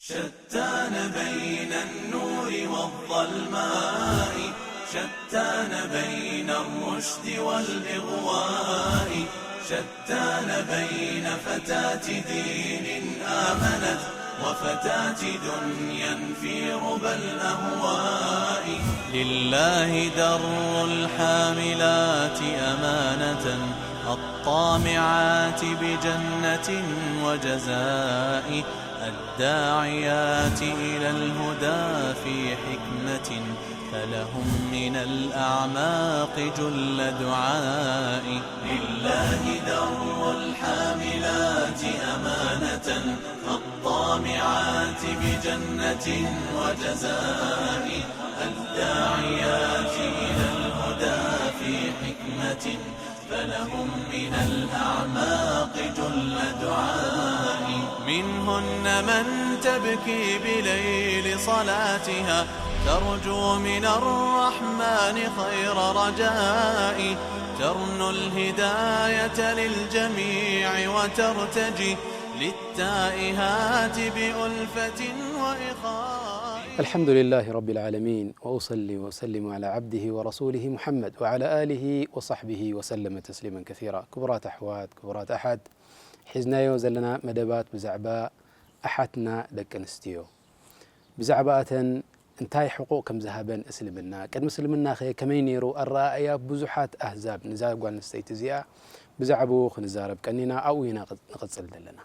شتان بين النور والظلماء، شتان بين الرشد والإغواء، شتان بين فتاة دين آمنت وفتاة دنيا في ربى الأهواء. لله در الحاملات أمانة، الطامعات بجنة وجزاء، الداعيات إلى الهدى في حكمة، فلهم من الأعماق جل دعاء. لله در الحاملات أمانة، الطامعات بجنة وجزاء، الداعيات إلى الهدى في حكمة، فلهم من الأعماق جل دعاء. منهن من تبكي بليل صلاتها، ترجو من الرحمن خير رجاء، ترنو الهداية للجميع وترتجي للتائهات بألفة وإخاء. الحمد لله رب العالمين، وأصلي وأسلم على عبده ورسوله محمد وعلى آله وصحبه وسلم تسليما كثيرا. ክቡራት ኣሕዋት፣ ክቡራት ኣሓት፣ ሒዝናዮ ዘለና መደባት ብዛዕባ ኣሓትና ደቂ ኣንስትዮ፣ ብዛዕባኣተን እንታይ ሕቑቕ ከም ዝሃበን እስልምና፣ ቅድሚ እስልምናኸ ከመይ ነይሩ ኣረኣእያ ብዙሓት ኣህዛብ ንዛ ጓል ኣንስተይቲ እዚኣ፣ ብዛዕባኡ ክንዛረብ ቀኒና ኣብኡ ኢና ንቕጽል ዘለና።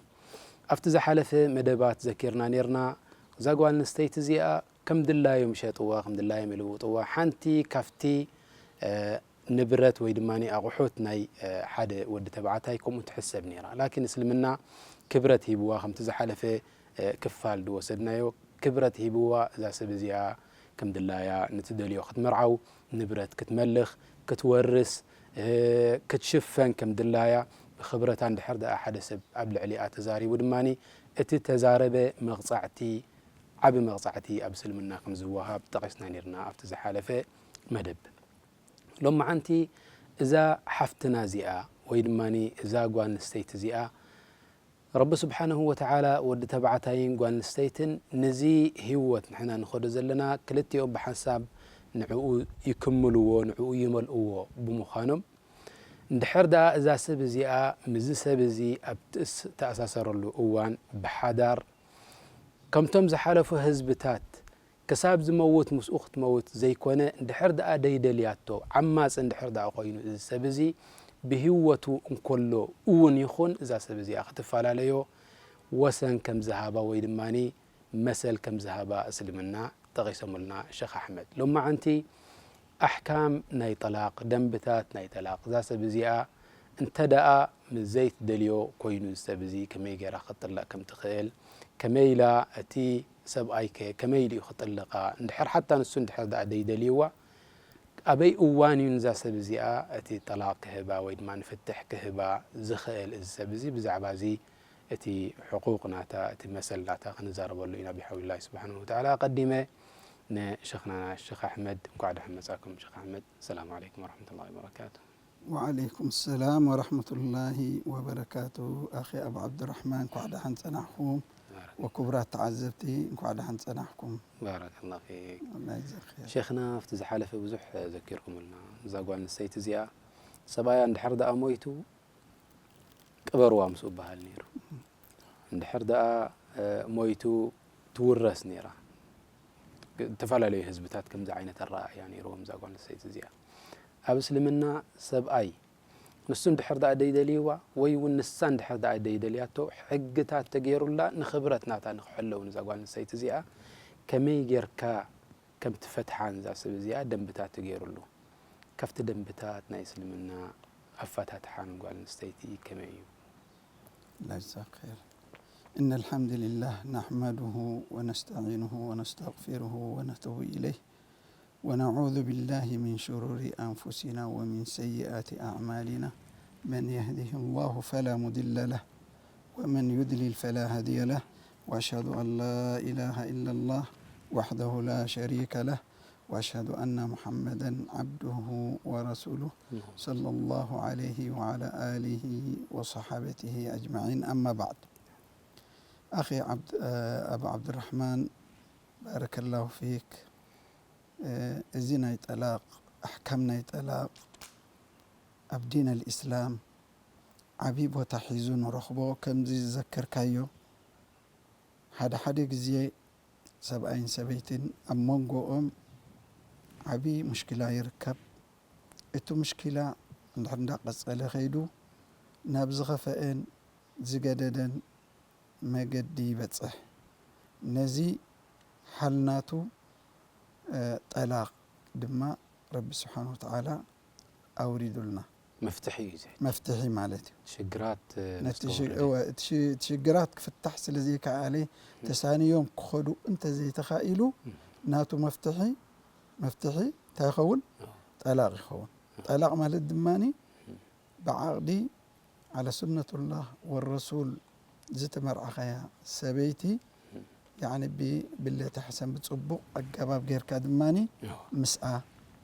ኣብቲ ዝሓለፈ መደባት ዘኪርና ነይርና፣ እዛ ጓል ኣንስተይቲ እዚኣ ከም ድላዮም ይሸጥዋ፣ ከም ድላዮም ይልውጥዋ። ሓንቲ ካብቲ፣ እ፣ ንብረት ወይ ድማ ኣቑሑት ናይ፣ እ፣ ሓደ ወዲ ተባዕታይ ከምኡ ትሕሰብ ነይራ። ላኪን እስልምና ክብረት ሂብዋ፣ ከምቲ ዝሓለፈ፣ እ፣ ክፋል ዝወሰድናዮ፣ ክብረት ሂብዋ። እዛ ሰብ እዚኣ ከም ድላያ ንትደልዮ ክትምርዓው፣ ንብረት ክትመልኽ፣ ክትወርስ፣ እ፣ ክትሽፈን ከም ድላያ፣ ብኽብረታ እንድሕር ደኣ ሓደ ሰብ ኣብ ልዕሊኣ ተዛሪቡ ድማ፣ እቲ ተዛረበ መቕጻዕቲ፣ ዓቢ መቕጻዕቲ ኣብ እስልምና ከም ዝወሃብ ጠቒስና ነይርና ኣብቲ ዝሓለፈ መደብ። ሎማዓንቲ እዛ ሓፍትና እዚኣ ወይ ድማ እዛ ጓል ኣንስተይቲ እዚኣ፣ ረቢ ስብሓንሁ ወተዓላ ወዲ ተባዕታይን ጓል ኣንስተይትን ነዚ ህይወት ንሕና ንኸዶ ዘለና ክልቲኦም ብሓንሳብ ንዕኡ ይክምልዎ፣ ንዕኡ ይመልእዎ ብምዃኖም፣ እንድሕር ደኣ እዛ ሰብ እዚኣ ምስዚ ሰብ እዚ ኣብ ትእስ-፣ ተኣሳሰረሉ እዋን ብሓዳር ከምቶም ዝሓለፉ ህዝብታት ክሳብ ዝመውት ምስኡ ክትመውት ዘይኮነ፣ እንድሕር ደኣ ደይደልያቶ፣ ዓማጺ እንድሕር ደኣ ኮይኑ፣ እዚ ሰብ እዚ ብህይወቱ እንከሎ እውን ይኹን፣ እዛ ሰብ እዚኣ ክትፈላለዮ ወሰን ከም ዝሃባ ወይ ድማኒ መሰል ከም ዝሃባ እስልምና ጠቒሶምልና ሸኽ ኣሕመድ። ሎማዓንቲ ኣሕካም ናይ ጠላቕ፣ ደንብታት ናይ ጠላቕ፣ እዛ ሰብ እዚኣ እንተ ደኣ ምስ ዘይትደልዮ ኮይኑ፣ እዚ ሰብ እዚ ከመይ ገይራ ክትጥለቕ ከም ትኽእል፣ ከመይ ኢላ፣ እቲ ሰብኣይከ ከመይ ኢሉ እዩ ክጥልቓ፣ እንድሕር ሓታ ንሱ እንድሕር ደኣ ደይደልይዋ፣ ኣበይ እዋን እዩ ንዛ ሰብ እዚኣ እቲ ጠላቕ ክህባ ወይ ድማ ንፍትሕ ክህባ ዝኽእል? እዚ ሰብ እዚ ብዛዕባ እዚ እቲ ሕቁቕ ናታ፣ እቲ መሰል ናታ ክንዛረበሉ ኢና ብሓውሊላሂ ስብሓነሁ ወተዓላ። ኣቐዲመ ንሸኽና ሸኽ ኣሕመድ እንኳዕ ደሓን መጻኩም። ሸኽ ኣሕመድ፣ ሰላም ዓለይኩም ወረሕመቱላሂ ወበረካቱ። وعليكم السلام ورحمة الله وبركاته. ኣኺ ኣቡ ዓብዱራሕማን፣ እንኳዕ ደሓን ጸናሕኩም። ባረክ። ወክቡራት ተዓዘብቲ፣ እንኳዕ ደሓን ጸናሕኩም። ባረከላሁ ፊክ። ኣላህ ይጀዛክ ኸይር። ሸኽና፣ ኣብቲ ዝሓለፈ ብዙሕ ዘኪርኩምልና። እዛ ጓል ኣንስተይቲ እዚኣ ሰብኣያ እንድሕር ደኣ ሞይቱ ቅበርዋ ምስኡ በሃል ነይሩ። እንድሕር ደኣ፣ እ፣ ሞይቱ ትውረስ ነይራ። ዝተፈላለዩ ህዝብታት ከምዚ ዓይነት ኣረኣእያ ነይርዎም እዛ ጓል ኣንስተይቲ እዚኣ። ኣብ እስልምና ሰብኣይ ንሱ እንድሕር ደኣ ደይደልይዋ ወይ እውን ንሳ እንድሕር ደኣ ደይደልያቶ፣ ሕግታት ተገይሩላ ንኽብረት ናታ ንኽሕለው ንዛ ጓል ኣንስተይቲ እዚኣ ከመይ ጌርካ ከም ትፈትሓ ንዛ ሰብ እዚኣ ደንብታት ተገይሩሉ። ካብቲ ደንብታት ናይ እስልምና ኣፈታትሓ ንጓል ኣንስተይቲ ከመይ እዩ? الله يجزاك خير. إن الحمد لله نحمده ونستعينه ونستغفره ونتوب إليه، ونعوذ بالله من شرور أنفسنا ومن سيئات أعمالنا. من يهده الله فلا مضل له، ومن يضلل فلا هادي له. وأشهد أن لا إله إلا الله وحده لا شريك له، وأشهد أن محمدا عبده ورسوله، صلى الله عليه وعلى آله وصحابته أجمعين. أما بعد. ኣኺ ዓብድ-፣ ኣቡ ዓብድራሕማን፣ ባረከላሁ ፊክ። እዚ ናይ ጠላቕ፣ ኣሕካም ናይ ጠላቕ ኣብ ዲን ኣልኢስላም ዓብዪ ቦታ ሒዙ ንረኽቦ። ከምዚ ዝዘከርካዮ፣ ሓደ ሓደ ግዜ ሰብኣይን ሰበይትን ኣብ መንጎኦም ዓብዪ ሙሽኪላ ይርከብ። እቲ ሙሽኪላ እንድሕር እንዳቐጸለ ከይዱ ናብ ዝኸፈአን ዝገደደን መገዲ ይበጽሕ። ነዚ ሓል ናቱ፣ እ፣ ጠላቕ ድማ ረቢ ስብሓን ወተዓላ ኣውሪዱልና። መፍትሒ እዩ እዚ። መፍትሒ ማለት እዩ። ሽግራት፣ እ፣ ነቲ ሽ-፣ ንዝተወለደ። እወ፣ እቲ ሽ-፣ እቲ ሽግራት ክፍታሕ ስለ ዘይከኣለ፣ ተሳንዮም ክኸዱ እንተዘይተኻኢሉ፣ ናቱ መፍትሒ፣ መፍትሒ እንታይ ይኸውን? ኣዎ። ጠላቕ ይኸውን። ጠላቕ ማለት ድማኒ ብዓቕዲ ዓለ ሱነቱላህ ወረሱል ዝተመርዓኻያ ሰበይቲ፣ ያዕኒ ብብለተ ሕሰን ብጽቡቕ ኣገባብ ጌርካ ድማኒ ኣዎ። ምስኣ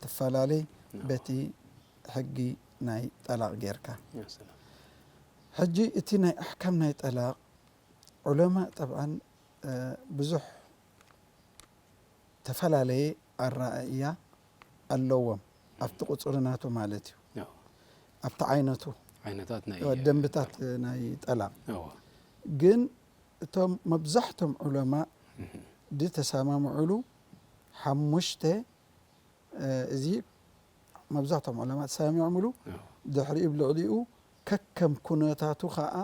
ትፈላለይ ኣዎ። በቲ ሕጊ ናይ ጠላቕ ጌርካ። ያ ሰላም። ሕጂ እቲ ናይ ኣሕካም ናይ ጠላቕ ዑለማ ጠብዓን፣ እ፣ ብዙሕ ተፈላለየ ኣረኣእያ ኣለዎም። ኣብቲ ቁጽሪ ናቱ ማለት እዩ። ኣዎ። ኣብቲ ዓይነቱ፣ ዓይነታት ናይ ደንብታት ናይ ጠላቕ። ኣዎ። ግን እቶም መብዛሕቶም ዑለማ እህ። ዝተሰማምዑሉ ሓሙሽተ፣ እ፣ እዚ መብዛሕቶም ዑለማ ተሰማሚዖምሉ፣ ኣዎ። ድሕሪኡ ብልዕሊኡ ከከም ኩነታቱ ኸኣ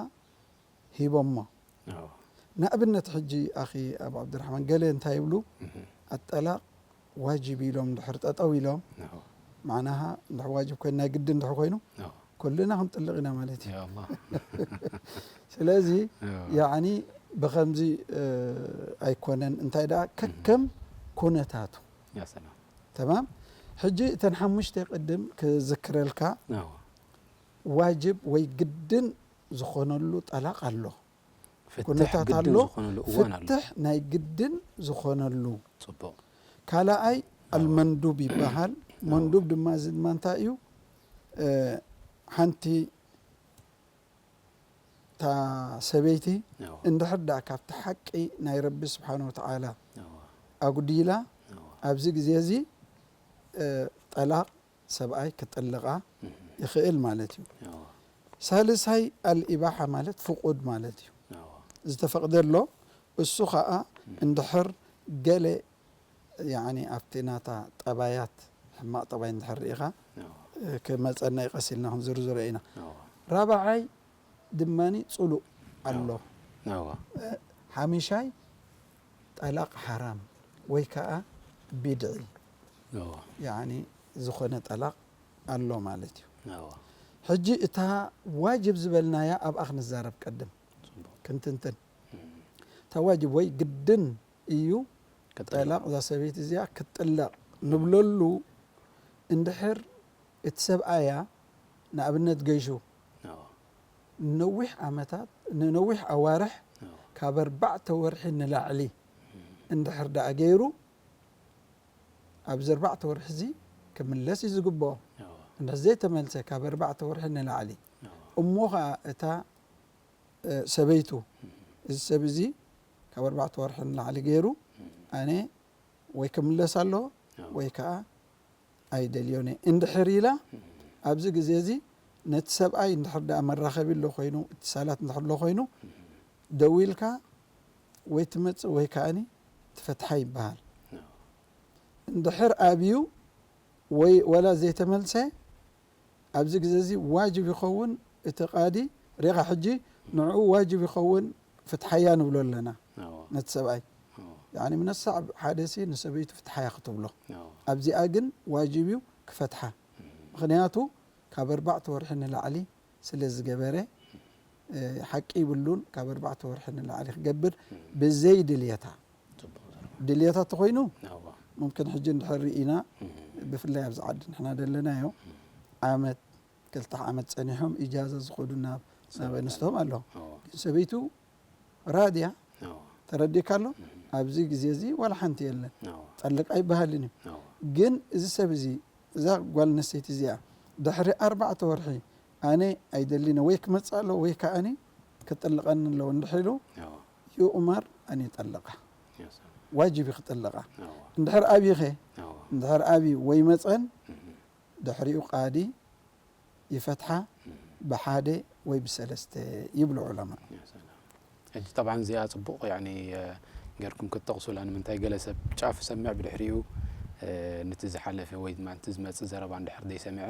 ሂቦሞ። ኣዎ። ንኣብነት ሕጂ ኣኺ ኣቡ ዓብድራሕማን ገለ እንታይ ይብሉ? እህ። ኣጠላቕ ዋጅብ ኢሎም እንድሕር ጠጠው ኢሎም፣ ኣዎ። ማዕናኻ እንድሕር ዋጅብ ኮይኑ ናይ ግድን እንድሕር ኮይኑ፣ ኣዎ። ኩልና ክንጥልቕ ኢና ማለት እዩ። ያ ኣላህ። ስለዚ፣ ኣዎ። ያዕኒ ብኸምዚ፣ እ፣ ኣይኮነን። እንታይ ደኣ ከከም ኩነታቱ። ያ ሰላም። ተማም? ሕጂ እተን ሓሙሽተ ቅድም ክዝክረልካ፣ ኣዎ። ዋጅብ ወይ ግድን ዝኾነሉ ጠላቕ ኣሎ። ፍትሕ ኩነታት ግድን ኣሎ፣ ዝኾነሉ እዋን ኣሎ። ፍትሕ ናይ ግድን ዝኾነሉ። ጽቡቕ። ካልኣይ ኣዎ። ኣልመንዱብ ይበሃል። ኣዎ። መንዱብ ድማ፣ እዚ ድማ እንታይ እዩ? እ፣ ሓንቲ እታ ሰበይቲ ኣዎ። እንድሕር ደኣ ካብቲ ሓቂ ናይ ረቢ ስብሓን ወተዓላ ኣዎ። ኣጉዲላ፣ ኣዎ። ኣብዚ ግዜ እዚ፣ እ፣ ጠላቕ ሰብኣይ ክጥልቓ እህ። ይኽእል ማለት እዩ። ኣዎ። ሳልሳይ ኣልኢባሓ ማለት ፍቑድ ማለት እዩ። ኣዎ። ዝተፈቕደ ኣሎ። እሱ ኸኣ እህ። እንድሕር ገለ፣ ያዕኒ፣ ኣብቲ ናታ ጠባያት፣ ሕማቕ ጠባይ እንድሕር ርኢኻ፣ ኣዎ። እ፣ ክመጸና እዩ፣ ቀስ ኢልና ክንዝርዝሮ ኢና። ኣዎ። ራብዓይ ድማኒ ጽሉእ ኣሎ። ኣዎ። እ፣ ሓሚሻይ ጠላቕ ሓራም ወይ ከኣ ቢድዒ፣ ኣዎ። ያዕኒ፣ ዝኾነ ጠላቕ ኣሎ ማለት እዩ። ኣዎ። ሕጂ እታ ዋጅብ ዝበልናያ ኣብኣ ክንዛረብ ቀድም። ጽቡቕ። ክንትንትን። እም። እታ ዋጅብ ወይ ግድን እዩ፣ ክጥለቕ። ጠላቕ እዛ ሰበይቲ እዚኣ ክትጥለቕ ንብለሉ እንድሕር እቲ ሰብኣያ ንኣብነት ገይሹ ኣዎ። ንነዊሕ ዓመታት፣ ንነዊሕ ኣዋርሕ ኣዎ። ካብ ኣርባዕተ ወርሒ ንላዕሊ እም። እንድሕር ደኣ ገይሩ፣ ኣብዚ ኣርባዕተ ወርሒ እዚ ክምለስ እዩ ዝግብኦ። ኣዎ። እንድሕር ዘይተመልሰ ካብ ኣርባዕተ ወርሒ ንላዕሊ ኣዎ። እሞ ኸኣ እታ እ፣ ሰበይቱ፣ እዚ ሰብ እዚ ካብ ኣርባዕተ ወርሒ ንላዕሊ ገይሩ፣ ኣነ ወይ ክምለስ ኣለዎ፣ ኣዎ። ወይ ከኣ ኣይደልዮን እየ እንድሕር ኢላ፣ ኣብዚ ግዜ እዚ ነቲ ሰብኣይ እንድሕር ደኣ መራኸቢ ኣሎ ኮይኑ፣ እትሳላት እንድሕር ኣሎ ኮይኑ፣ ደዊልካ ወይ ትመጽእ ወይ ከኣኒ ትፈትሓ ይበሃል። ኣዎ። እንድሕር ኣብዩ ወይ ወላ ዘይተመልሰ፣ ኣብዚ ግዜ እዚ ዋጅብ ይኸውን፣ እቲ ቃዲ ሪኻ ሕጂ ንዕኡ ዋጅብ ይኸውን ፍትሓያ ንብሎ ኣለና። ኣዎ። ነቲ ሰብኣይ። ኣዎ። ያዕኒ ምነሳዕ ሓደ ሲ ንሰበይቱ ፍትሓያ ክትብሎ። ኣዎ። ኣብዚኣ ግን ዋጅብ እዩ ክፈትሓ። እም። ምኽንያቱ ካብ ኣርባዕተ ወርሒ ንላዕሊ ስለ ዝገበረ፣ እ፣ ሓቂ ይብሉን፣ ካብ ኣርባዕተ ወርሒ ንላዕሊ ክገብር እም። ብዘይ ድልየታ። ጽቡቕ ዘረባ። ድልየታ ተኾይኑ፣ ኣዋ። ሙምክን ሕጂ እንድሕር ርኢና፣ እም። ብፍላይ ኣብዚ ዓዲ ንሕና ደለናዮ፣ እም። ዓመት፣ ክልተ ዓመት ጸኒሖም ኢጃዛ ዝኸዱ ናብ፣ ናብ ሰበይቲ ኣንስቶም ኣሎ። ኣለዎ። ኣዋ። ግን ሰበይቱ ራድያ፣ ኣዋ። ተረዲእካ ኣሎ? እም። ኣብዚ ግዜ እዚ ዋላ ሓንቲ የለን። ኣዋ። ጠልቕ ኣይበሃልን እዩ። ኣዋ። ግን እዚ ሰብ እዚ፣ እዛ ጓል ኣንስተይቲ እዚኣ፣ ድሕሪ ኣርባዕተ ወርሒ ኣነ ኣይደሊነ ወይ ክመጽእ ኣለዎ ወይ ከኣኒ ክጥልቐኒ ኣለዎ እንድሕር ኢሉ፣ ኣዎ። يؤمر أن يطلقها يا سلام ዋጅብ እዩ ክጥልቓ اه እንድሕር ኣብዩ ኸ اه እንድሕር ኣብዩ ወይ መፀን مهم. ድሕሪኡ ቃዲ ይፈትሓ ብሓደ ወይ ብሰለስተ ይብሉ ዑለማ يا سلام ሕጂ طبعا እዚኣ ፅቡቕ يعني ጌርኩም ክትጠቕሱላ ንምንታይ ገለ ሰብ ጫፍ ሰምዕ ብድሕሪኡ ነቲ ዝሓለፈ ወይ ድማ ነቲ ዝመፅእ ዘረባ እንድሕር ዘይሰምዐ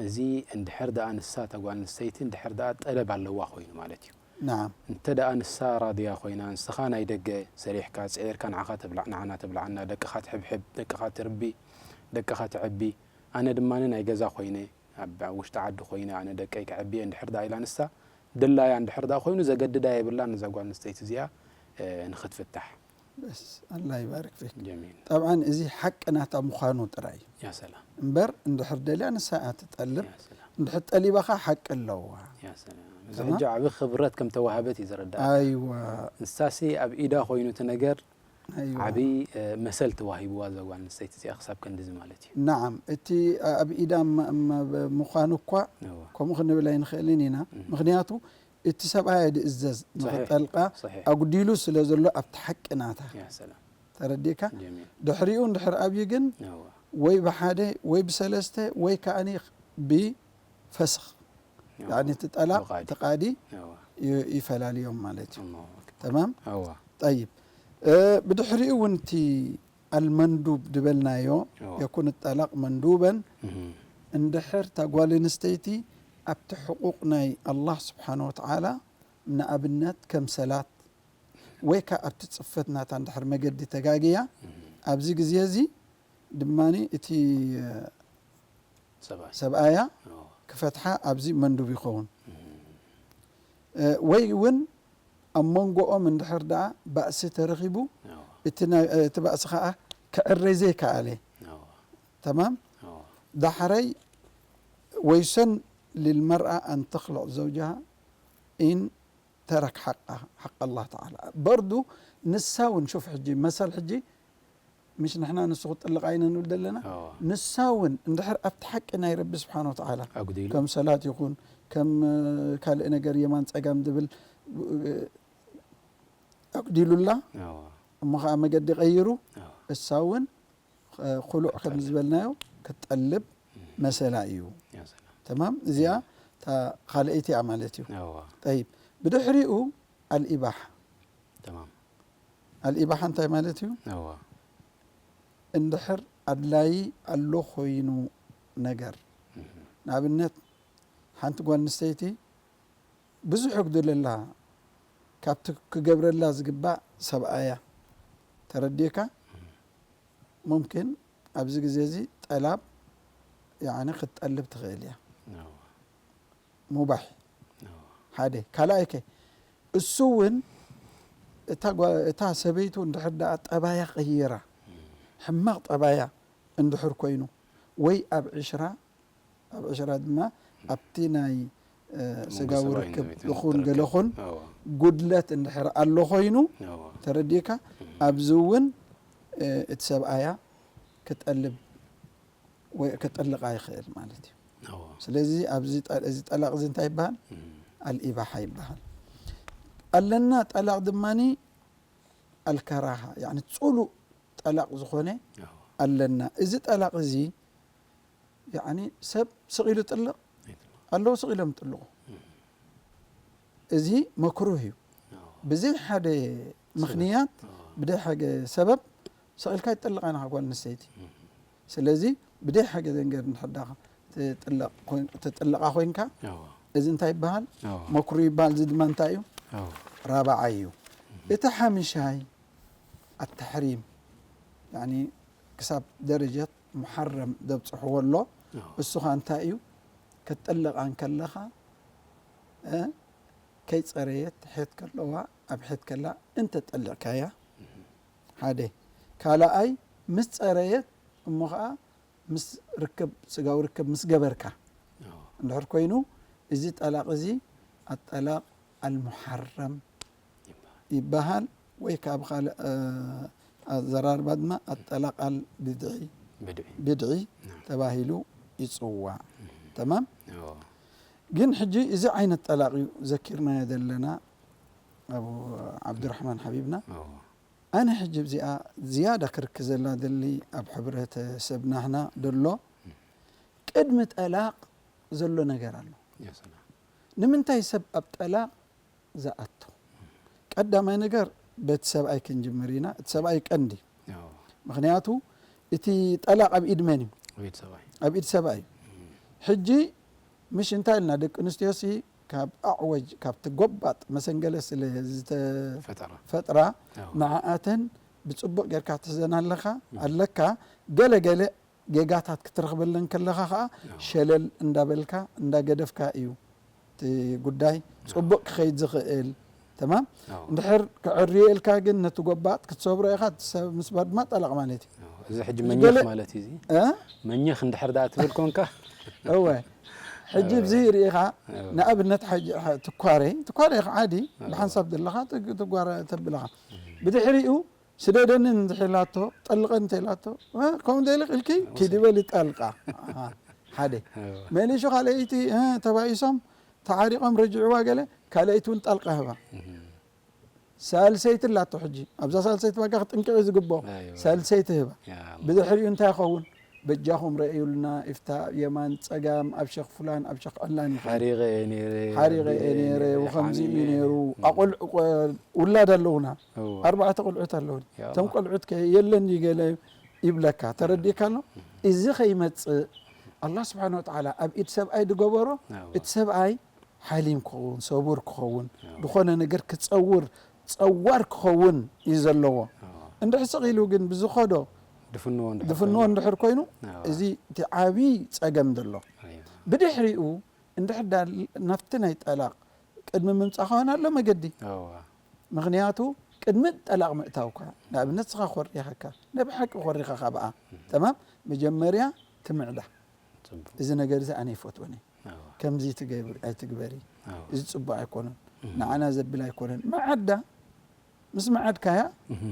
እዚ እንድሕር ደኣ ንሳ ተጓል ንስተይቲ እንድሕር ደኣ ጠለብ ኣለዋ ኮይኑ ማለት እዩ نعم እንተ ደኣ ንሳ ራድያ ኮይና ንስኻ ናይ ደገ ሰሪሕካ ፅዒርካ ንዓኻ ተብላዕ ንዓና ተብላዓና ደቅኻ ትሕብሕብ ደቅኻ ትርቢ ደቅኻ ትዕቢ ኣነ ድማ ናይ ገዛ ኮይነ ኣብ ውሽጢ ዓዲ ኮይነ ኣነ ደቀይ ከዕብየ እንድሕር ደኣ ኢላ ንሳ ድላያ እንድሕር ደኣ ኮይኑ ዘገድዳ የብላ ነዛ ጓል ኣንስተይቲ እዚኣ ንኽትፍታሕ بس الله يبارك فيك ጀሚል طبعا እዚ ሓቂ ናታ ምዃኑ ጥራይ እዩ ያ ሰላም እምበር እንድሕር ደልያ ንሳ እያ ትጠልብ ያ ሰላም እንድሕር ጠሊባኻ ሓቂ ኣለዋ ያ ሰላም እዚ ተማም? ሕጂ ዓቢ ክብረት ከም ተዋህበት እዩ ዝረዳእ ኣይዋ ንሳሲ ኣብ ኢዳ ኮይኑ እቲ ነገር ኣይዋ ዓቢ መሰል ተዋሂብዋ እዛ ጓል ኣንስተይቲ እዚኣ ክሳብ ከንድዚ ማለት እዩ نعم እቲ ኣብ ኢዳ ም- ም- ምዃኑ እኳ እወ ከምኡ ክንብል ኣይንኽእልን ኢና ምክንያቱ እቲ ሰብኣይ ድእዘዝ صحيح. ንኽጠልቃ صحيح ኣጉዲሉ ስለ ዘሎ ኣብቲ ሓቂ ናታ ያ ሰላም ተረዲእካ ጀሚል ድሕሪኡ እንድሕር ኣብዩ ግን እወ ወይ ብሓደ ወይ ብሰለስተ ወይ ከኣኒ ብፈስኽ እወ ያኒ እቲ ጠላቕ ብቓዲ። እቲ ቃዲ እወ ይ- ይፈላልዮም ማለት እዩ ኣላሁ ኣክበር ተማም እወ ጠይብ እ፣ ብድሕሪኡ እውን እቲ ኣልመንዱብ ድበልናዮ እወ የኩን ጠላቕ መንዱበን እህም። እንድሕር እታ ጓል ኣንስተይቲ ኣብቲ ሕቁቕ ናይ ኣላህ ስብሓን ወተዓላ ንኣብነት ከም ሰላት ወይ ከዓ ኣብቲ ፅፈት ናታ እንድሕር መገዲ ተጋግያ ኣብዚ ግዜ እዚ ድማ እቲ ሰብኣይ ሰብኣያ እወ ክፈትሓ ኣብዚ መንዱብ ይኸውን እ፣ ወይ እውን ኣብ መንጎኦም እንድሕር ደኣ ባእሲ ተረኺቡ እወ እቲ ናይ- እቲ ባእሲ ከዓ ክዕረይ ዘይከኣለ እወ ተማም እወ ዳሕረይ ويسن للمرأة أن تخلع زوجها إن ترك حقها حق الله تعالى برضو ንሳ እውን شوف ሕጂ መሰል ሕጂ مش ንሕና ንሱ ክጥልቕ ኣይነ ንብል ዘለና እወ ንሳ እውን እንድሕር ኣብቲ ሓቂ ናይ ረቢ ስብሓን ወተዓላ ኣጉዲሉ ከም ሰላት ይኹን ከም ካልእ ነገር የማን ፀጋም ዝብል ኣጉዲሉላ እወ እሞ ከዓ መገዲ ቀይሩ እወ እሳ እውን ኩሉዕ ከም ዝበልናዮ ክትጠልብ መሰላ እዩ ያ ሰላም ተማም እዚኣ እታ ካልኣይቲ እያ ማለት እዩ እወ ጠይብ ብድሕሪኡ ኣልኢባሓ ተማም ኣልኢባሓ እንታይ ማለት እዩ እወ እንድሕር ኣድላይ ኣሎ ኮይኑ ነገር ንኣብነት ሓንቲ ጓል ኣንስተይቲ ብዙሕ ኣጉድለላ ካብቲ ክገብረላ ዝግባእ ሰብኣያ ተረዲእካ ሙምኪን ኣብዚ ግዜ እዚ ጠላብ ያኒ ክትጠልብ ትኽእል እያ እወ ሙባሕ እወ ሓደ ካልኣይ ከ እሱ እውን እታ ጓ- እታ ሰበይቱ እንድሕር ደኣ ጠባያ ቀይራ ሕማቕ ጠባያ እንድሕር ኮይኑ ወይ ኣብ ዕሽራ ኣብ ዕሽራ ድማ ኣብቲ ናይ እ፣ መንጎ ስጋዊ ሰብኣይን ርክብ ሰበይትን ይኹን ትርከብ። ገለኹን እወ ጉድለት እንድሕር ኣሎ ኮይኑ እወ ተረዲእካ ኣብዚ እውን እ፣ እቲ ሰብኣያ ክጠልብ ወይ ክጥልቃ ይኽእል ማለት እዩ እወ ስለዚ ኣብዚ ጠ- እዚ ጠላቕ እዚ እንታይ ይበሃል እም ኣልኢባሓ ይበሃል ኣለና ጠላቕ ድማኒ ኣልከራሃ ያኒ ፅሉእ ጠላቕ ዝኾነ እወ ኣለና እዚ ጠላቕ እዚ ያኒ ሰብ ስቕ ኢሉ ጥልቕ ኣለዉ ስቕ ኢሎም ጥልቑ እዚ መክሩህ እዩ ብዘይ ሓደ ምኽንያት ብደይ ሓደ ሰበብ ሰቒልካ ይጥልቕ ኣነ ጓል ኣንስተይቲ ስለዚ ብደይ ሓደ ነገር እንድሕር ዳ ትጥለቕ ኮይን- ትጥለቓ ኮይንካ እዚ እንታይ ይበሃል መክሩህ ይበሃል እዚ ድማ እንታይ እዩ ራብዓይ እዩ እቲ ሓምሻይ ኣተሕሪም ያኒ ክሳብ ደረጀት ሙሓረም ዘብፅሕዎ ኣሎ እሱ ኸ እንታይ እዩ ክትጥልቓ እንከለኻ እ፣ ከይፀረየት ሕየት ከለዋ ኣብ ሕየት ከላ እንተጠሊቕካያ ሓደ ካልኣይ ምስ ፀረየት እሞ ኸዓ ምስ ርክብ ስጋዊ ርክብ ምስ ገበርካ እንድሕር ኮይኑ እዚ ጠላቕ እዚ ኣጠላቕ ኣልሙሓረም ይበሃል ወይ ከዓ ብካልእ እ፣ ኣዘራርባ ድማ ኣጠላቕ ኣልብድዒ ብድዒ ብድዒ ናም። ተባሂሉ ይፅዋዕ ተማም እወ ግን ሕጂ እዚ ዓይነት ጠላቕ እዩ ዘኪርናዮ ዘለና ኣቡ ዓብዱራሕማን ሓቢብና። ኣነ ሕጂ ብዚኣ ዝያዳ ክርክ ዘላ ደሊ ኣብ ሕብረተሰብናህና ደሎ ቅድሚ ጠላቕ ዘሎ ነገር ኣሎ። ንምንታይ ሰብ ኣብ ጠላቕ ዝኣቱ? ቀዳማይ ነገር በቲ ሰብኣይ ክንጅምር ኢና። እቲ ሰብኣይ ቀንዲ። ምኽንያቱ እቲ ጠላቕ ኣብ ኢድ መን እዩ? ኣብ ኢድ ሰብኣይ። ኣብ ኢድ ሰብኣይ እዩ። ሕጂ ምሽ እንታይ ኢልና ደቂ ኣንስትዮሲ ካብ ኣዕወጅ ካብቲ ጎባጥ መሰንገለ ስለ ዝተፈጥራ ንዓኣተን ብጽቡቕ ጌርካ ትሕዘን ኣለኻ ኣለካ። ገለ ገለ ጌጋታት ክትረኽበለን ከለኻ ኸኣ ሸለል እንዳበልካ እንዳገደፍካ እዩ እቲ ጉዳይ ጽቡቕ ክኸይድ ዝኽእል። ተማም። እንድሕር ክዕርዮ ኢልካ ግን ነቲ ጎባጥ ክትሰብሮ ኢኻ። እቲ ሰብ ምስባር ድማ ጠላቕ ማለት እዩ። እዚ ሕጂ መኘኽ ማለት እዩ። እዚ መኘኽ እንድሕር ደኣ ትብል ኮንካ። እወ። ሕጂ እዚ ርኢኻ ንኣብነት ትኳሬ ትኳሬ ዓዲ ብሓንሳብ ዘለኻ ተብለኻ ብድሕሪኡ ስደደኒ እንተኢላቶ ጠልቐኒ እንተኢላቶ ከምኡ ዘይልቕ ኢልኪ ኪዲ በሊ ጣልቃ። ሓደ መሊሹ ካልኣይቲ ተባኢሶም ተዓሪቖም ረጅዕዋ ገለ ካልኣይቲ እውን ጣልቃ ህባ። ሳልሰይቲ ኣላቶ ሕጂ ኣብዛ ሳልሰይቲ ባጋ ክጥንቅቕ እዩ ዝግብኦ። ሳልሰይቲ ህባ። ብድሕሪኡ እንታይ ይኸውን? በጃኹም ረእዩልና ኢፍታ የማን ጸጋም ኣብ ሸኽ ፍላን ኣብ ሸኽ ዕላን ይኸ ሓሪቐ እየ ነይረ ሓሪቐ እየ ነይረ ወኸምዚ እዩ ነይሩ። ኣቆልዑ ውላድ ኣለውና። ኣርባዕተ ቆልዑት ኣለውኒ። እቶም ቆልዑት ከ የለን ይገለ ይብለካ ተረዲእካ ኣሎ። እዚ ከይመጽእ ኣላህ ስብሓን ወተዓላ ኣብ ኢድ ሰብኣይ ዝገበሮ እቲ ሰብኣይ ሓሊም ክኸውን ሰቡር ክኸውን ዝኾነ ነገር ክጸውር ጸዋር ክኸውን እዩ ዘለዎ። እንድሕር ስቕ ኢሉ ግን ብዝኸዶ ድፍንዎ እንድሕር ድፍንዎ ኮይኑ እንድሕር ኮይኑ ኣዎ። እዚ እቲ ዓብዪ ጸገም ዘሎ ኣዮ። ብድሕሪኡ እንድሕር ዳ ናብቲ ናይ ጠላቕ ቅድሚ ምምጻእ ከሆን ኣሎ መገዲ ኣዎ። ምኽንያቱ ቅድሚ ጠላቕ ምእታውካ ንኣብነት ስኻ ኮሪኸካ ናይ ብሓቂ ኮሪኻ ካብኣ ተማም መጀመርያ ትምዕዳ ጽቡቅ። እዚ ነገር እዚ ኣነ ይፈትወን እየ ኣዎ። ከምዚ ትገብር ኣይትግበሪ ኣዎ። እዚ ጽቡቅ ኣይኮነን እህ። ንዓና ዘብል ኣይኮነን መዓዳ ምስ መዓድካያ እህ።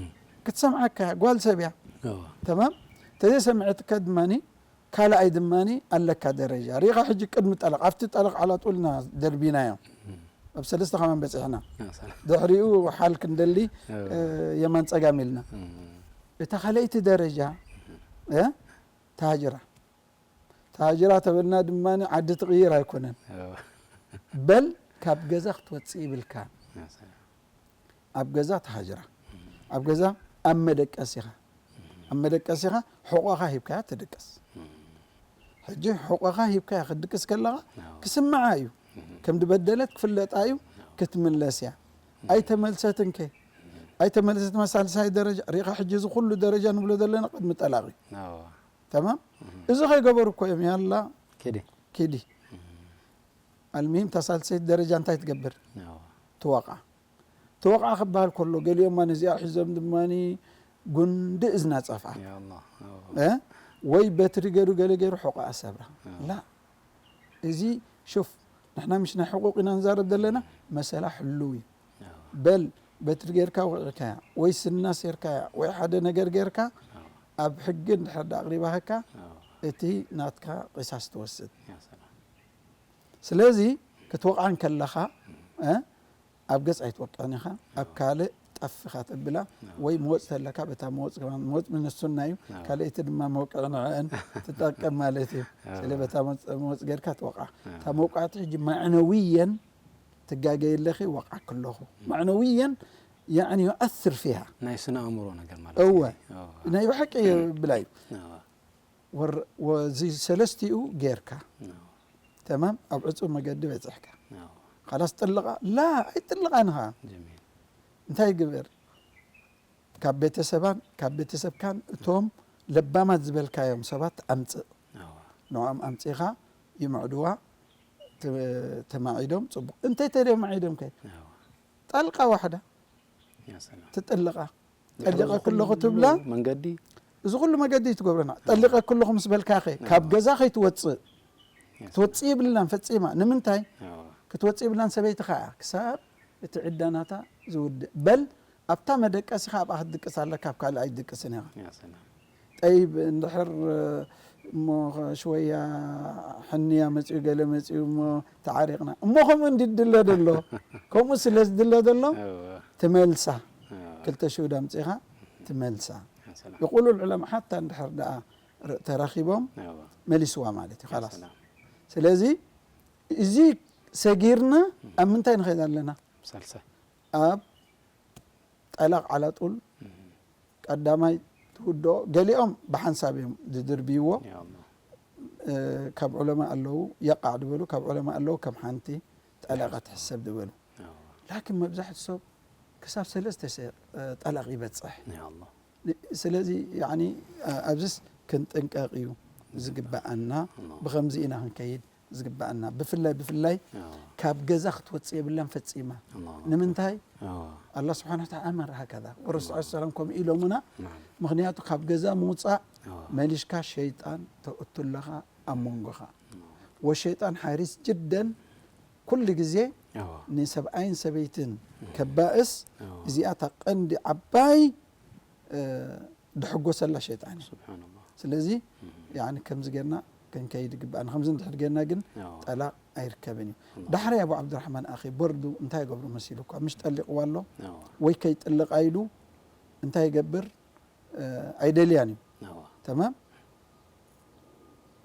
ክትሰምዓካ እያ ጓል ሰብ እያ ኣዎ። ተማም ተዘይሰምዐትካ ድማኒ ካልኣይ ድማኒ ኣለካ ደረጃ ሪኢኻ ሕጂ ቅድሚ ጠለቕ ኣብቲ ጠለቕ ዓላጡልና ደርቢናዮ ኣብ ሰለስተ ከማን በፂሕና ድሕሪኡ ሓል ክንደሊ የማን ፀጋም ኢልና እታ ካልኣይቲ ደረጃ ተሃጅራ ተሃጅራ ተበልና ድማ ዓዲ ትቕይር ኣይኮነን በል ካብ ገዛ ክትወፅእ ይብልካ ኣብ ገዛ ተሃጅራ ኣብ ገዛ ኣብ መደቀሲኻ ኣብ መደቀሲኻ ሕቆኻ ሂብካያ ትድቅስ ሕጂ ሕቆኻ ሂብካያ ክትድቅስ ከለኻ ክስምዓ እዩ ከም ድበደለት ክፍለጣ እዩ ክትምለስ እያ ኣይተመልሰትን ከ ኣይተመልሰት መሳልሳይ ደረጃ ሪኻ ሕጂ እዚ ኩሉ ደረጃ ንብሎ ዘለና ቅድሚ ጠላቕ እዩ ተማም እዚ ከይገበሩ እኮ እዮም ያላ ኪዲ ኪዲ ኣልሚም ተሳልሰይት ደረጃ እንታይ ትገብር ትወቃ ትወቃ ክበሃል ከሎ ገሊኦም ማ ነዚኣ ሒዞም ድማ ጉንዲ እዝና ጸፍዓ ወይ በትሪ ገሩ ገለ ገሩ ሕቆኣ ሰብራ ላ እዚ ሹፍ ንሕና ምሽ ናይ ሕቁቅ ኢና ንዛረብ ዘለና መሰላ ሕልው እዩ በል በትሪ ጌርካ ውቂዕካያ ወይ ስና ሴርካያ ወይ ሓደ ነገር ጌርካ ኣብ ሕጊ እንድሕር ዳ ኣቅሪባህካ እቲ ናትካ ቂሳስ ትወስድ ስለዚ ክትወቕዓ እንከለኻ ኣብ ገጽ ኣይትወቅዕን ኢኻ ኣብ ካልእ ጠፍ ኢኻ ተብላ ወይ መወጽ ተለካ በታ መወጽ ከማን መወጽ ምን ሱና እዩ ካልኣይቲ ድማ መውቅዒ ንዕአን ትጠቀም ማለት እዩ ስለ በታ መወጽ ጌርካ ትወቕዓ እታ መውቃዕቲ ሕጂ ማዕነውየን ትጋገይ ኣለኺ ወቕዓክ ኣለኹ ማዕነውየን يعني يؤثر فيها ናይ ስነ ኣእምሮ ነገር ማለት እወ ናይ ብሓቂ ብላይ እዚ ሰለስቲኡ ጌርካ ተማም ኣብ ዕፁብ መገዲ በፂሕካ ካላስ ጥልቃ ላ ኣይጥልቃን ኻ እንታይ ግበር ካብ ቤተሰባን ካብ ቤተሰብካን እቶም ለባማት ዝበልካዮም ሰባት ኣምፅእ ንዖም ኣምፂኻ ይምዕድዋ ተማዒዶም ፅቡቅ እንተይ ተደማዒዶም ከ ጣልቃ ዋሕዳ ትጥልቃ ጠሊቐ ክለኹ ትብላ መንገዲ እዚ ኩሉ መገዲ ትገብረና ጠሊቐ ክለኹ ምስ በልካ ኸ ካብ ገዛ ከይትወፅእ ክትወፅእ ይብልናን ፈፂማ ንምንታይ ክትወፅእ ይብልናን ሰበይትኻ እያ ክሳብ እቲ ዕዳናታ ዝውድእ በል ኣብታ መደቀሲኻ ኣብኣ ክትድቅስ ኣለካ ኣብ ካልእ ኣይትድቅስን ኢኻ ጠይብ እንድሕር እሞ ሽወያ ሕንያ መጺኡ ገለ መጺኡ እሞ ተዓሪቕና እሞ ከምኡ እንዲ ድለ ደሎ ከምኡ ስለ ዝድለ ደሎ ትመልሳ ክልተ ሽሁድ ኣምጺኻ ትመልሳ ይቁሉ ልዑለማ ሓታ እንድሕር ደኣ ተራኺቦም መሊስዋ ማለት እዩ ላስ ስለዚ እዚ ሰጊርና ኣብ ምንታይ ንኸይድ ኣለና ኣብ ጠላቕ ዓላጡል ቀዳማይ ትውድኦ ገሊኦም ብሓንሳብ እዮም ዝድርብይዎ ካብ ዑለማ ኣለዉ የቃዕ ዝበሉ ካብ ዑለማ ኣለዉ ከም ሓንቲ ጠላቃ ትሕሰብ ዝበሉ ላኪን መብዛሕቲ ሰብ ክሳብ ሰለስተ ጠላቅ ይበፅሕ ስለዚ ኣብዚስ ክንጥንቀቅ እዩ ዝግበኣና ብከምዚ ኢና ክንከይድ ዝግበኣና ብፍላይ ብፍላይ ካብ ገዛ ክትወፅእ የብላን ፈፂማ ንምንታይ ኣላ ስብሓን ወተዓላ ኣመር ሃከዛ ወረሱል ስ ሰላም ከምኡ ኢሎሙና ምክንያቱ ካብ ገዛ ምውፃእ መሊሽካ ሸይጣን ተእቱ ኣለኻ ኣብ መንጎኻ ወሸይጣን ሓሪስ ጅደን ኩሉ ግዜ ንሰብኣይን ሰበይትን ከባእስ እዚኣታ ቀንዲ ዓባይ ድሕጎሰላ ሸይጣን እዩ ስለዚ ከምዚ ጌርና ክንከይድ ይግባእ ንከምዚ እንድሕር ጌርና ግን ጠላቅ ኣይርከብን እዩ ዳሕራይ ኣቡ ዓብድራሕማን ኣኺ ቦርዱ እንታይ ይገብሩ መሲሉኳ ምሽ ጠሊቕዋ ኣሎ ወይ ከይጥልቃ ኢሉ እንታይ ይገብር ኣይደልያን እዩ ተማም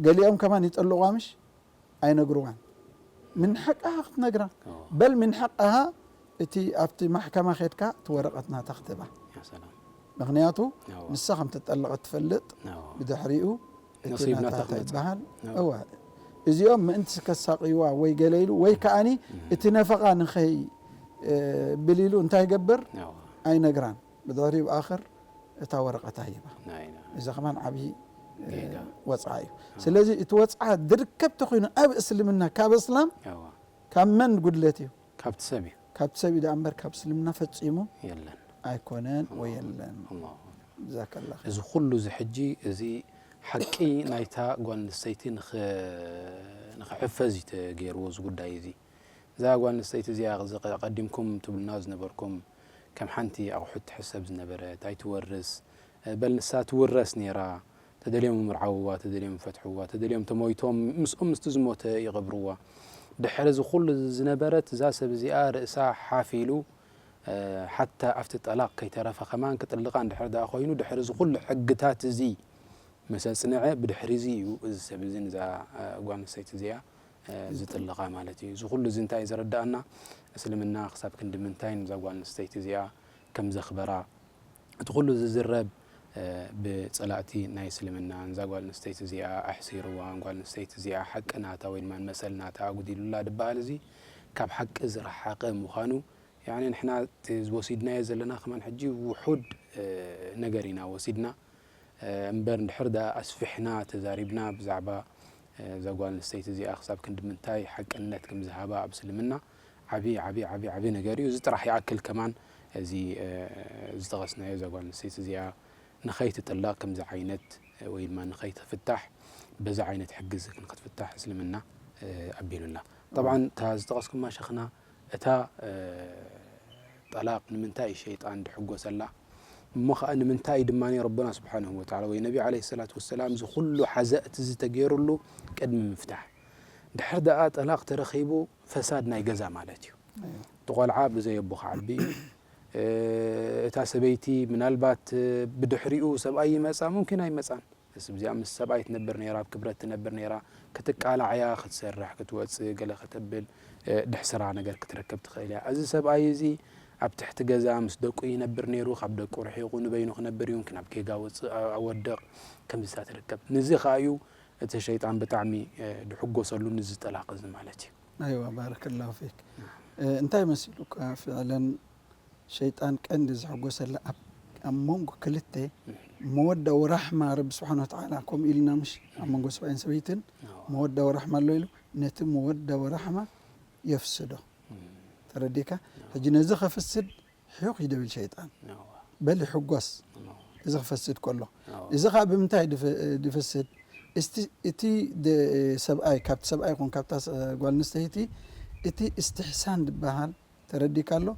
ገሊኦም ከማን ይጠልቋ ምሽ ኣይነግርዋን ምን ሓቃሃ ክትነግራ በል ምን ሓቃሃ እቲ ኣብቲ ማሕከማ ኸድካ እቲ ወረቐት ናታ ክትባ ምክንያቱ ንሳ ከም ተጠለቐት ትፈልጥ ብድሕሪኡ እቲ ናታ ይበሃል እዚኦም ምእንቲ ከሳቅይዋ ወይ ገለ ኢሉ ወይ ከዓኒ እቲ ነፈቓ ንኸይ ብል ኢሉ እንታይ ይገብር ኣይነግራን ብድሕሪኡ ብኣኽር እታ ወረቐታ ሂባ እዚ ከማን ዓብዪ ወፅዓ እዩ ስለዚ እቲ ወፅዓ ድርከብ ተኮይኑ ኣብ እስልምና ካብ እስላም ካብ መን ጉድለት እዩ ካብቲ ሰብ እዩ ካብቲ ሰብ እዩ ዳኣ እምበር ካብ እስልምና ፈፂሙ የለን ኣይኮነን ወይ የለን ዛከላ እዚ ኩሉ እዚ ሕጂ እዚ ሓቂ ናይታ ጓል ኣንስተይቲ ንኽሕፈዝ እዩ ተገይርዎ እዚ ጉዳይ እዚ እዛ ጓል ኣንስተይቲ እዚኣ ቀዲምኩም ትብሉና ዝነበርኩም ከም ሓንቲ ኣቑሑት ትሕሰብ ዝነበረት ኣይትወርስ በል ንሳ ትውረስ ነይራ ተደልዮም ምርዓውዋ ተደልዮም ፈትሕዋ ተደልዮም ተሞይቶም ምስኦም ምስቲ ዝሞተ ይቐብርዋ ድሕሪ እዚ ኩሉ ዝነበረት እዛ ሰብ እዚኣ ርእሳ ሓፍ ኢሉ ሓታ ኣብቲ ጠላቕ ከይተረፈ ከማን ክጥልቓ እንድሕር ደኣ ኮይኑ ድሕሪ እዚ ኩሉ ሕግታት እዚ ምስ ኣጽንዐ ብድሕሪ እዚ እዩ እዚ ሰብ እዚ ንዛ ጓል ኣንስተይቲ እዚኣ ዝጥልቓ ማለት እዩ። እዚ ኩሉ እዚ እንታይ እዩ ዘረድኣና? እስልምና ክሳብ ክንዲ ምንታይ ንዛ ጓል ኣንስተይቲ እዚኣ ከም ዘኽበራ፣ እቲ ኩሉ ዝዝረብ ብጸላእቲ ናይ እስልምና ንዛ ጓል ኣንስተይቲ እዚኣ ኣሕሲርዋ፣ ጓል ኣንስተይቲ እዚኣ ሓቂ ናታ ወይ ድማ መሰል ናታ ኣጉዲሉላ ዝበሃል እዚ ካብ ሓቂ ዝረሓቐ ምዃኑ ያኒ ንሕና እቲ ወሲድናዮ ዘለና ከማን ሕጂ ውሑድ ነገር ኢና ወሲድና እምበር እንድሕር ደኣ ኣስፊሕና ተዛሪብና ብዛዕባ እዛ ጓል ኣንስተይቲ እዚኣ ክሳብ ክንዲ ምንታይ ሓቅነት ከም ዝሃባ ኣብ እስልምና ዓቢ ዓቢ ዓቢ ዓቢ ነገር እዩ። እዚ ጥራሕ ይኣክል ከማን እዚ ዝጠቐስናዮ እዛ ጓል ኣንስተይቲ እዚኣ ንኸይትጥለቕ ከምዚ ዓይነት ወይ ድማ ንኸይትፍታሕ በዚ ዓይነት ሕጊ እዚ ንክትፍታሕ እስልምና ኣቢሉላ። ጠብዓን እታ ዝጠቐስኩማ ሸኽና እታ ጠላቕ ንምንታይ እዩ ሸይጣን ድሕጎሰላ? እሞ ኸኣ ንምንታይ ድማ ረቡና ስብሓንሁ ወተዓላ ወይ ነቢ ዓለይሂ ሰላቱ ወሰላም እዚ ኩሉ ሓዘእቲ እዚ ተገይሩሉ ቅድሚ ምፍታሕ? ድሕር ደኣ ጠላቕ ተረኺቡ ፈሳድ ናይ ገዛ ማለት እዩ። እቲ ቆልዓ ብዘይ ኣቦ ክዓቢ እዩ። እታ ሰበይቲ ምናልባት ብድሕሪኡ ሰብኣይ ይመጻ ሙምኪን ኣይመጻን። ስብዚኣ ምስ ሰብኣይ ትነብር ነይራ፣ ኣብ ክብረት ትነብር ነይራ፣ ክትቃላዕ እያ፣ ክትሰርሕ፣ ክትወጽእ፣ ገለ ከተብል፣ ድሕስራ ነገር ክትረክብ ትኽእል እያ። እዚ ሰብኣይ እዚ ኣብ ትሕቲ ገዛ ምስ ደቁ ይነብር ነይሩ፣ ካብ ደቁ ርሒቑ ንበይኑ ክነብር እዩ፣ ናብ ጌጋ ወጽእ፣ ኣወድቕ፣ ከምዚታት ትርከብ። ንዚ ኸኣ እዩ እቲ ሸይጣን ብጣዕሚ ድሕጎሰሉ ንዚ ጠላቕ እዚ ማለት እዩ። ኣይዋ ባረከላሁ ፊክ። እንታይ መሲሉካ ፍዕለን ሸይጣን ቀንዲ ዝሕጎሰላ ኣብ ኣብ መንጎ ክልተ መወዳ ወራሕማ ረቢ ስብሓን ወተዓላ ከምኡ ኢልና ምሽ ኣብ መንጎ ሰብኣይን ሰበይትን መወዳ ወራሕማ ኣሎ ኢሉ ነቲ መወዳ ወራሕማ የፍስዶ ተረዲካ ሕጂ ነዚ ከፍስድ ሕዩኽ ይደብል ሸይጣን በል ይሕጎስ እዚ ክፈስድ ከሎ እዚ ከዓ ብምንታይ ድፈስድ እቲ ሰብኣይ ካብቲ ሰብኣይ ይኹን ካብታ ጓል ኣንስተይቲ እቲ እስትሕሳን ዝበሃል ተረዲካ ኣሎ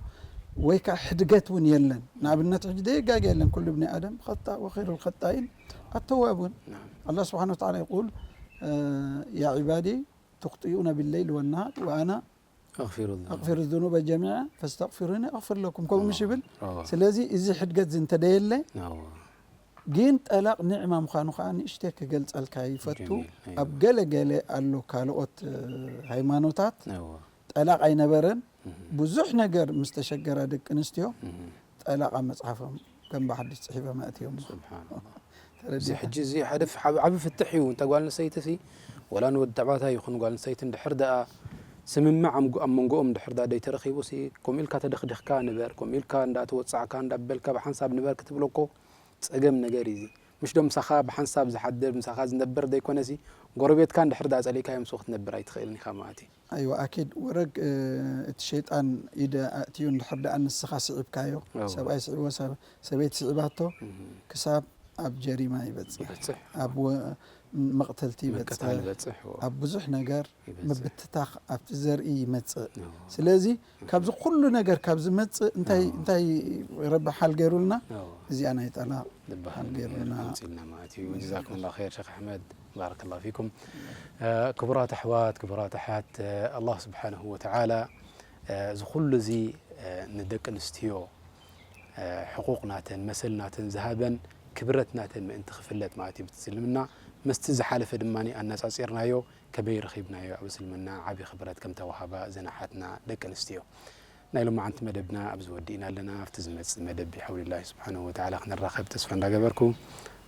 ወይ ከዓ ሕድገት እውን የለን። ንኣብነት ሕጂ ደየጋገ የለን፣ ኩሉ ብኒ ኣደም ኸጣእ ወኸይሩ ኸጣኢን ኣተዋቡን። ኣላህ ስብሓን ወተዓላ ይቁል፣ ያ ዒባዲ ትኽጥኡነ ቢለይል ወናሃር ወኣና أغفر الذنوب ኣቕፊሩ ዙኑበ ጀሚዓ ፈስተቕፊሩኒ ኣቕፊር ለኩም፣ ከምኡ ምሽ ይብል። أوه. ስለዚ እዚ ሕድገት እዚ እንተደየለ أوه. ግን ጠላቕ ኒዕማ ምዃኑ ከዓ ንእሽተይ ክገልጸልካ ይፈቱ። ጀሚል፣ ኣይዋ። ኣብ ገለ ገለ ኣሎ ካልኦት ሃይማኖታት أوه. ጠላቕ ኣይነበረን። ብዙሕ ነገር ምስ ተሸገራ ደቂ ኣንስትዮ ጠላቕ ኣብ መጽሓፎም ከም ብሓድሽ ጽሒፎም ኣእትዮም። سبحان الله. እዚ ሕጂ እዚ ሓደ ፍ- ዓብ- ዓቢ ፍትሕ እዩ። እንተ ጓል ኣንስተይቲ ሲ ወላ ንወዲ ተባዕታይ ይኹን ጓል ኣንስተይቲ እንድሕር ደኣ ስምምዕ ኣብ ጎ- ኣብ መንጎኦም እንድሕር ደኣ ደይተረኺቡ ሲ ከምኡ ኢልካ ተደኽዲኽካ ንበር፣ ከምኡ ኢልካ እንዳተወጻዕካ እንዳበልካ ብሓንሳብ ንበር ክትብሎ እኮ ጸገም ነገር እዩ። እዚ ምሽ ዶ ምሳኻ ብሓንሳብ ዝሓድር ምሳኻ ዝነበር ዘይኮነ ሲ ጎረቤትካ እንድሕር ደኣ ጸሊእካዮም ሱ ክትነብር ኣይትኽእልን ኢኻ ማለት እዩ። ኣይዋ ኣኪድ ወረግ እቲ ሸይጣን ኢደ ኣእትዩ እንድሕር ደኣ ንስኻ ስዒብካዮ እዎ። ሰብኣይ ስዒቦ ሰብ- ሰበይቲ ስዒባቶ ክሳብ ኣብ ጀሪማ ይበጽሕ ይበጽሕ። ኣብ ወ- መቕተልቲ ምቅታል ይበጽሕ ይበጽሕ እዎ። ኣብ ብዙሕ ነገር ይበጽሕ። ምብትታኽ ኣብቲ ዘርኢ ይመጽእ እዎ። ስለዚ ካብዚ ኩሉ ነገር ካብ ዝመጽእ እንታይ እንታይ ረቢ ሓል ገይሩልና እዎ። እዚኣ ናይ ጠላቕ ዝበሃል ሓል ገይሩልና ኣምጺልና ማለት እዩ። ጀዛኩም ላ ኸይር ሸኽ ኣሕመድ ባረከ ላ ፊኩም። ክቡራት ኣሕዋት ክቡራት ኣሓት ኣላህ ስብሓንሁ ወተዓላ እዚ ኩሉ እዚ ንደቂ ኣንስትዮ ሕቁቕ ናተን መሰል ናተን ዝሃበን ክብረት ናተን ምእንቲ ክፍለጥ ማለት እዩ ብትስልምና ምስቲ ዝሓለፈ ድማ ኣነፃፂርናዮ ከመይ ረኺብናዮ ኣብ እስልምና ዓብዪ ክብረት ከም ተዋሃባ እዘን ኣሓትና ደቂ ኣንስትዮ ናይ ሎማዓንቲ መደብና ኣብዚ ወዲእና ኣለና ኣብቲ ዝመፅእ መደብ ብሓውልላሂ ስብሓንሁ ወተዓላ ክንራኸብ ተስፋ እንዳገበርኩ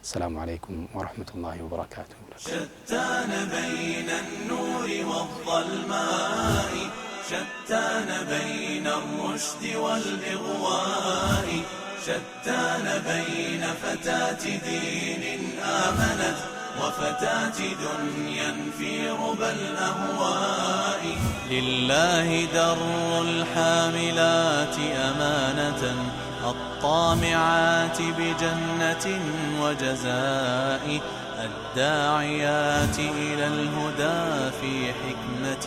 السلام عليكم ورحمة الله وبركاته شتان بين النور والظلماء شتان بين الرشد والإغواء شتان بين فتاة دين آمنت وفتاة دنيا في ربى الأهواء لله در الحاملات أمانة الطامعات بجنة وجزاء الداعيات إلى الهدى في حكمة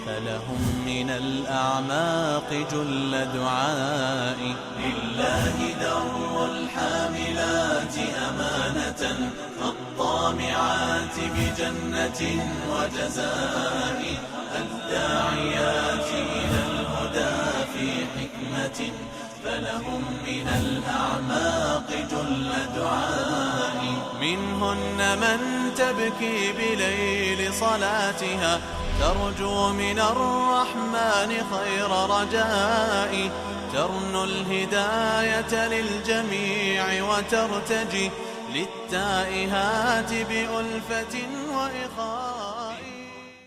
فلهم من الأعماق جل دعاء لله در الحاملات أمانة الطامعات بجنة وجزاء الداعيات إلى الهدى في حكمة فلهم من الأعماق جل دعاء منهن من تبكي بليل صلاتها ترجو من الرحمن خير رجاء ترنو الهداية للجميع وترتجي للتائهات بألفة وإخاء